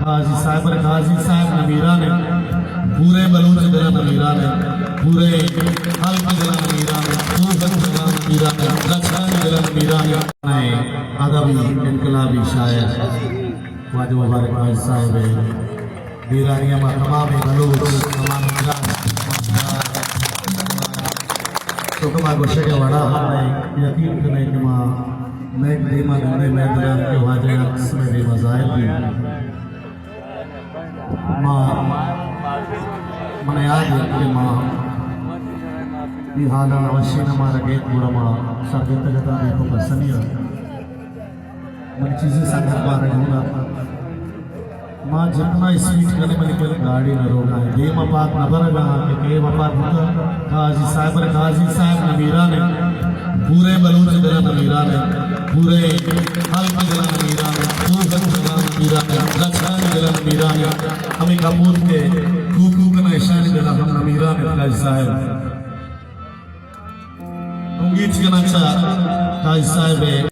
قاضی صاحب، قاضی صاحب نمیران انت، پورے بلوچ دل ءَ نمیران انت، پورے خلق دل ءَ نمیران انت، کوہ دل ءَ نمیران انت، گچان دل ءَ نمیران انت۔ ادبی انقلابی شاعر واجہ مبارک قاضی صاحب ءِ نمیرانی ءَ ما تمام بلوچ، تمام تو کہ ما گوشگ ءِ وڑا ہم مئے یقین کنے کہ ما مئے دیما گندے مئے دل ءَ کہ واجہ عکس مئے دیما ظاہر بیت۔ ما، من یاد انت کہ ما اے حالاں نوشیں ءَ مارا گیت گڑا ما سر جتگ اتاں بے پسنی ءَ۔ من چیزے سنگت بارگ ہوں۔ ما جتنا اسپیڈ کنے منی پل گاڑی نہ روگا ہے۔ دیم ءَ پاد نہ برگا ہاں کہ کئے وفات بوتا۔ قاضی صاحب، قاضی صاحب نمیران ہے۔ پورے بلوچ دل ءَ نمیران ہے۔ پورے خلق دل ءَ نمیران ہے۔ کوہ دل ءَ نمیران ہے۔ گچان دل ءَ نمیران ہے۔ ہمیں کپوت کے کوکو کنا اشانی دل ءَ ہم نمیران ہے قاضی صاحب۔ امید کنا چا قاضی صاحب ہے۔